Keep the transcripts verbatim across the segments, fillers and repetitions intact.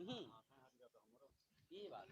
हम्म। ये बात।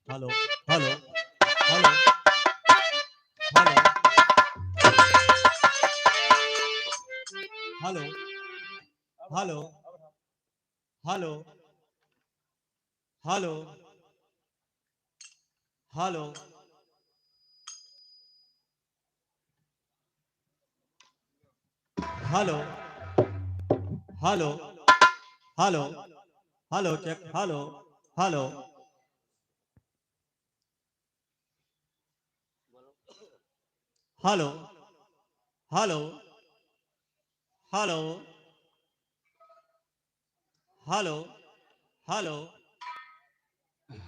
Hello, hello, hello, hello, hello, hello, hello, hello, hello, hello, hello, hello, hello, check, hello, hello, hello, hello, hello, hello, hello,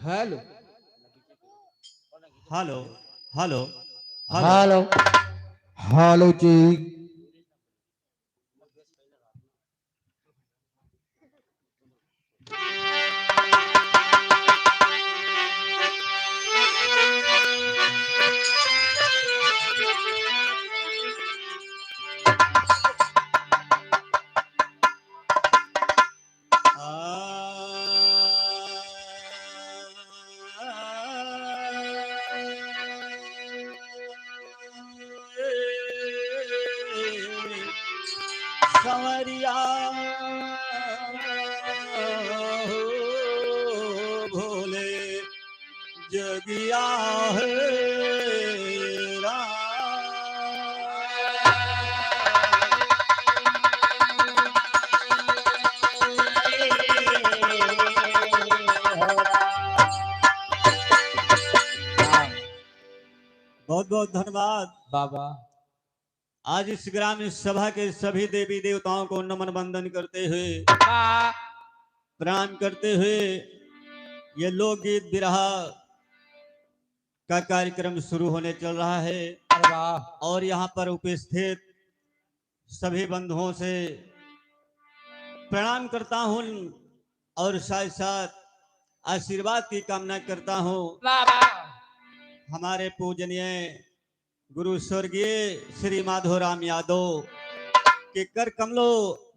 hello, hello, hello, hello, hello जी। संवरिया हो भोले जगिया है राम। बहुत बहुत धन्यवाद बाबा। आज इस ग्राम सभा के सभी देवी देवताओं को नमन वंदन करते हुए, वाह। प्रणाम करते हुए ये लोकगीत बिरहा का कार्यक्रम शुरू होने चल रहा है। अरे वाह। और यहाँ पर उपस्थित सभी बंधुओं से प्रणाम करता हूँ और साथ साथ आशीर्वाद की कामना करता हूँ। वाह, वाह। हमारे पूजनीय गुरु स्वर्गीय श्री माधोराम यादव के कर कमलों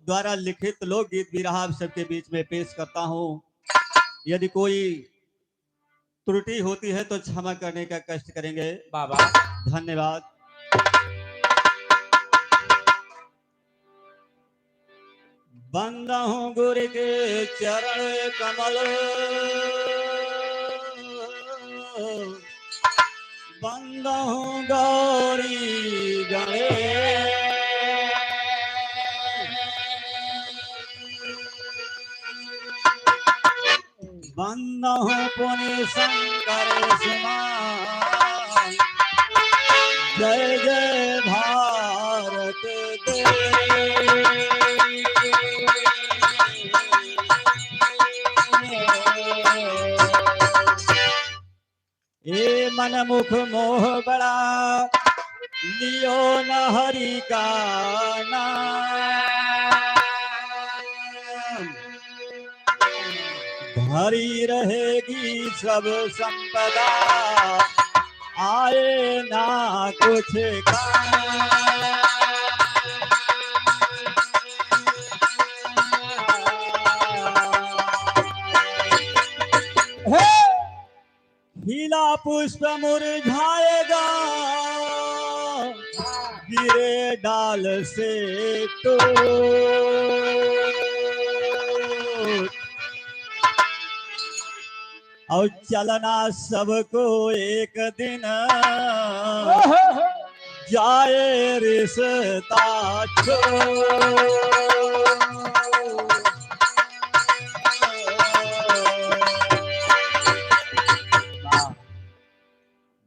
द्वारा लिखित लोकगीत बिरहा आप सबके बीच में पेश करता हूँ। यदि कोई त्रुटि होती है तो क्षमा करने का कष्ट करेंगे। बाबा। धन्यवाद। बंदहु गुरु के चरण कमल, बंदहु गौरी गणेश। बंदहु पुनि शंकर सुमान, जय जय भारत देश। ए मन मुख मोह बड़ा, लियो न हरि का नाम। धरी रहेगी सब संपदा, आए ना कुछ काम। हे! खिला पुष्प मुरझाएगा, गिरे डाल से टूट। और चलना सबको एक दिन, जाए रिश्ता छोड़।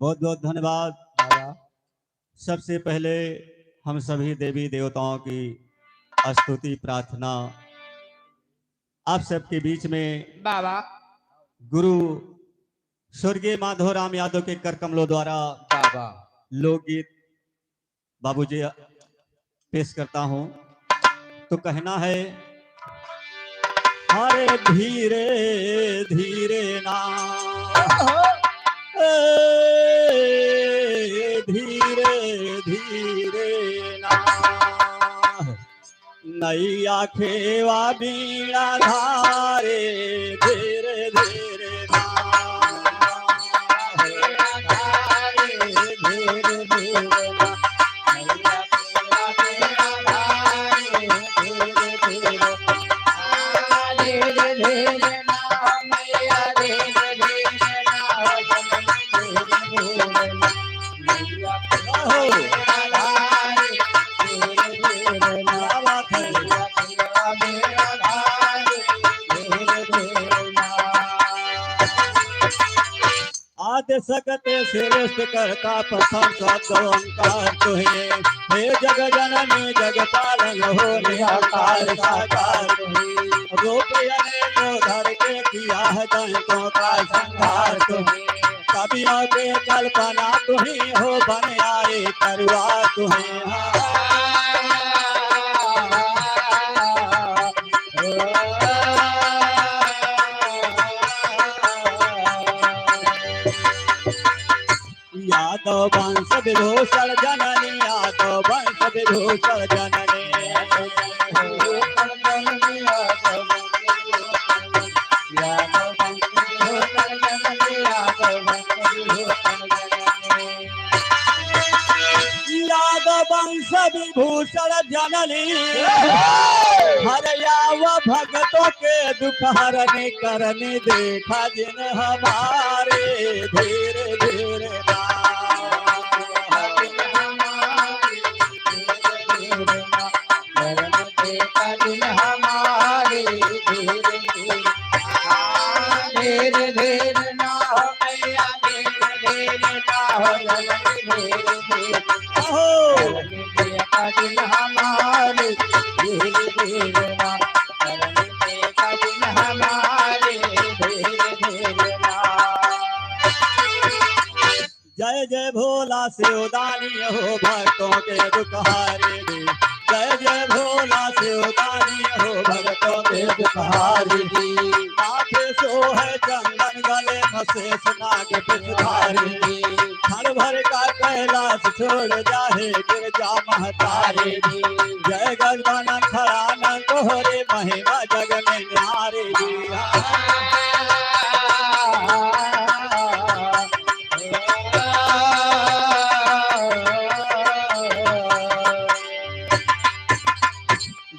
बहुत बहुत धन्यवाद। सबसे पहले हम सभी देवी देवताओं की स्तुति प्रार्थना आप सबके बीच में बाबा। गुरु स्वर्गीय माधोराम यादव के कर कमलों द्वारा बाबा। लोकगीत बाबूजी पेश करता हूँ। तो कहना है, अरे धीरे धीरे ना, ए, धीरे धीरे ना, नैया खेवा बीणा धारे, धीरे धीरे ना, धीरे धीरे ना। आद्य सकते श्रेष्ठ कर्ता प्रथम शब्द ओंकार तुहे। हे जग जननी जग पालन हो निराकार साकार तुहे। रूप अनेकों धर के किया है दैत्यों का संहार तुहे। कवियों के कल्पना तुही हो बन आए तरुआ तुहे। यादव वंश विभूषण जननी, यादव वंश विभूषण जननी। यादव वंश विभूषण जननी, हर आव भगतों के दुख हरनी करनी देखा जिन हमारे। धीरे धीरे ना, धीरे धीरे ना, धीरे धीरे ना, धीरे धीरे ना, धीरे धीरे ना, धीरे धीरे ना। अहो। जय जय भोला शिवदानी हो भक्तों के दुख हारी। जय जय भोला शिवदानी हो भक्तों के दुख हारी। माथे सोहे चंदन गले में शेष नाग विषधारी। हर भर का कैलाश छोड़ जाहे गिरजा महतारी जी। जय गजानन खड़ा न तोहरे महिमा जग में न्यारी जी।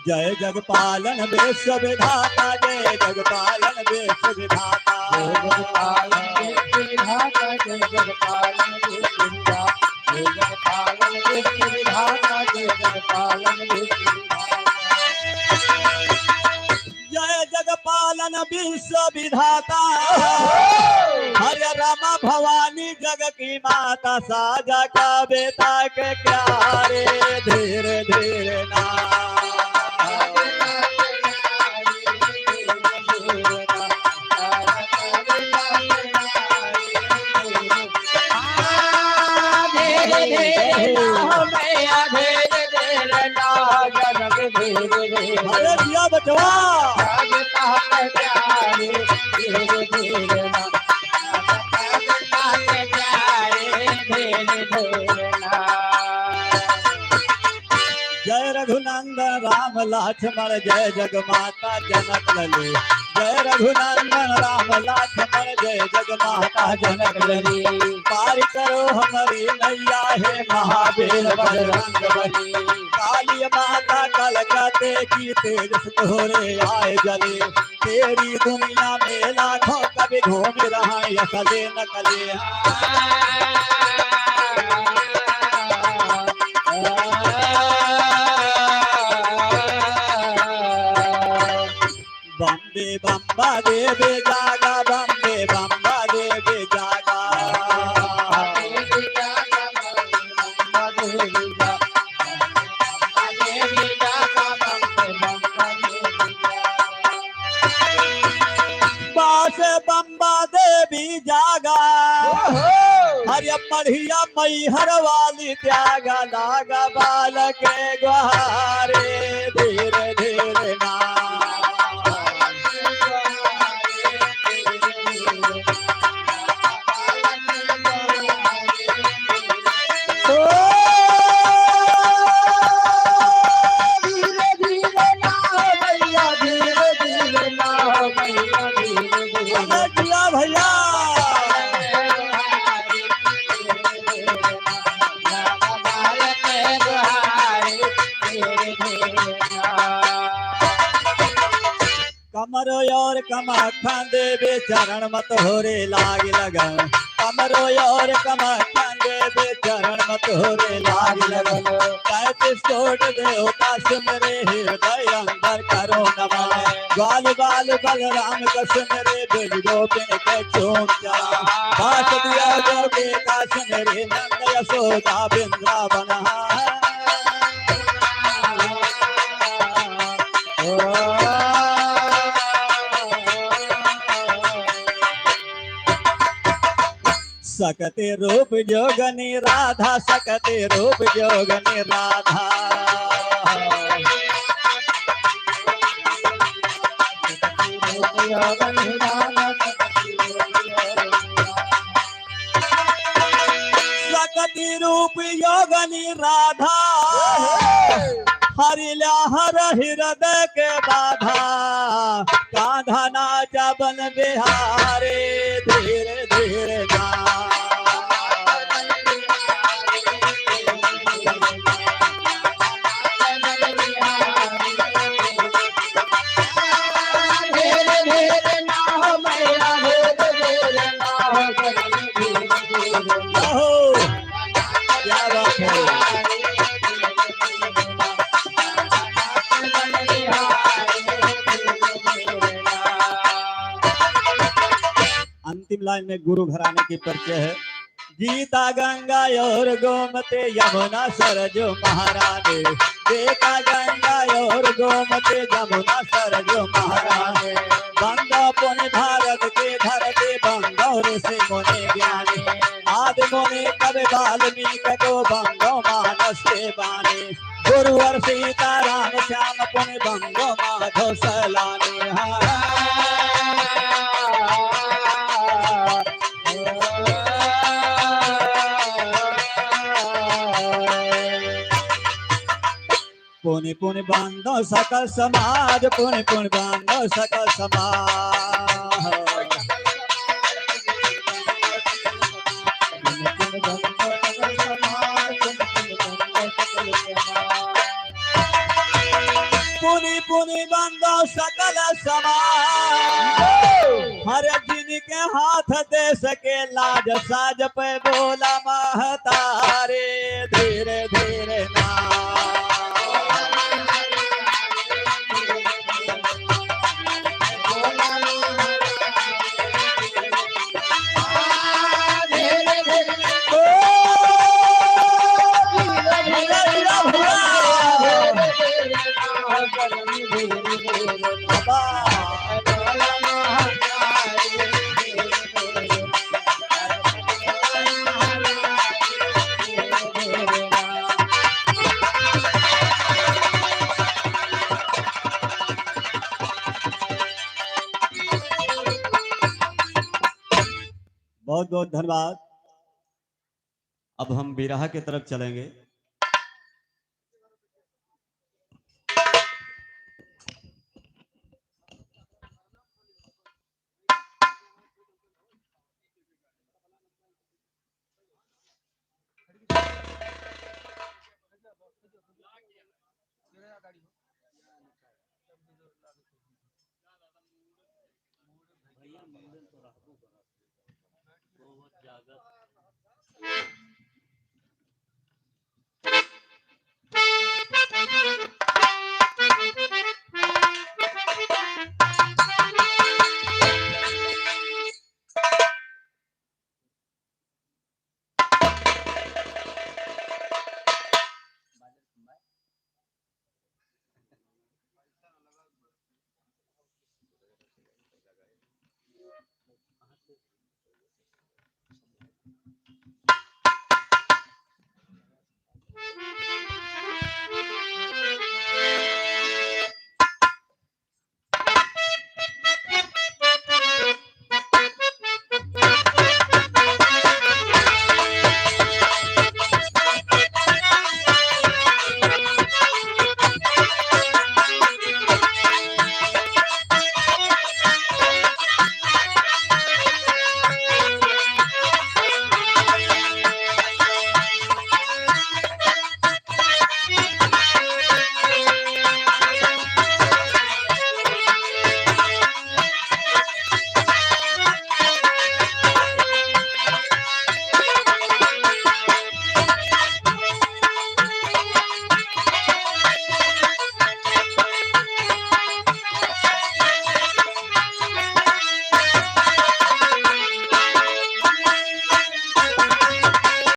जय जगपालन विश्व विधाता, जय जगपालन विश्व विधाता। जय जगपालन विश्व विधाता, जय जगपालन विश्व विधाता, जय जगपालन विश्व विधाता, जय जगपालन विश्व विधाता। जय जगपालन विश्व विधाता। हरे रामा भवानी जग की माता, साजा का बेटा के प्यारे, धीरे धीरे ना। अरे जिया बचवा। जय रघुनंदन राम लक्ष्मण, जय जगमाता जनक लली। जय रघुनंदन राम लक्ष्मण, जय जगमाता जनक लली। पार करो हमरी नैया हे महावीर बजरंग बली। काली माता कलकत्ते की तेजस तोहरे आए जली। तेरी दुनिया में लाखों कवि घूम रहा है, असली नकली। बम्बे बम्बा देवी जागा, बम्बे बम्बा देवी जागा। बास बम्बा देवी जागा। ओहो। हरे मढ़िया मैहर वाली त्यागा, लागा बालक ग्वारे, धीरे धीरे ना। ओ, धीरे धीरे ना भैया, धीरे धीरे ना भैया, धीरे धीरे। अरे जिया भैया। कमरो और कमाखन देवी चरण मत होरे लाग लगन। कमरो और कमाखन देवी चरण मत होरे लाग लगन। पैंतीस कोट देवता सुन रे हृदय अंदर करो नमन। ग्वाल बाल बलराम का सुन रे बिन गोपिन के चूम चला। बास दिया गोपी का सुन रे नंद यशोदा वृंदावन। सकती रूप जोगनी राधा, सकती रूप जोगनी राधा। सकती रूप योगनी राधा, हरिला हर हृदय के बाधा, कांधा नाचा बन बिहारी, धीरे धीरे ना। ओहो, क्या बात है। अंतिम लाइन में गुरु घराने की परिचय है। गीता गंगा और गोमती यमुना सरजू महारानी। गीता गंगा और गोमती यमुना सरजू महारानी। बंदा पुन भारत की धरती बंदो ऋषि मुनि ज्ञानी। आदि मुनि कवि वाल्मीकि को बंदो मानस के बानी। गुरुवर सीताराम श्याम पुन बंदो माधव सैलानी। हाँ। पुनि पुनि बंदो सकल समाज, पुनि पुनि बंदो सकल समाज। पुनि पुनि बंदो सकल समाज, हर जिनके हाथ देश के लाज, साज पे बोला महतारी, धीरे धीरे ना। बहुत बहुत धन्यवाद। अब हम बिरहा के तरफ चलेंगे।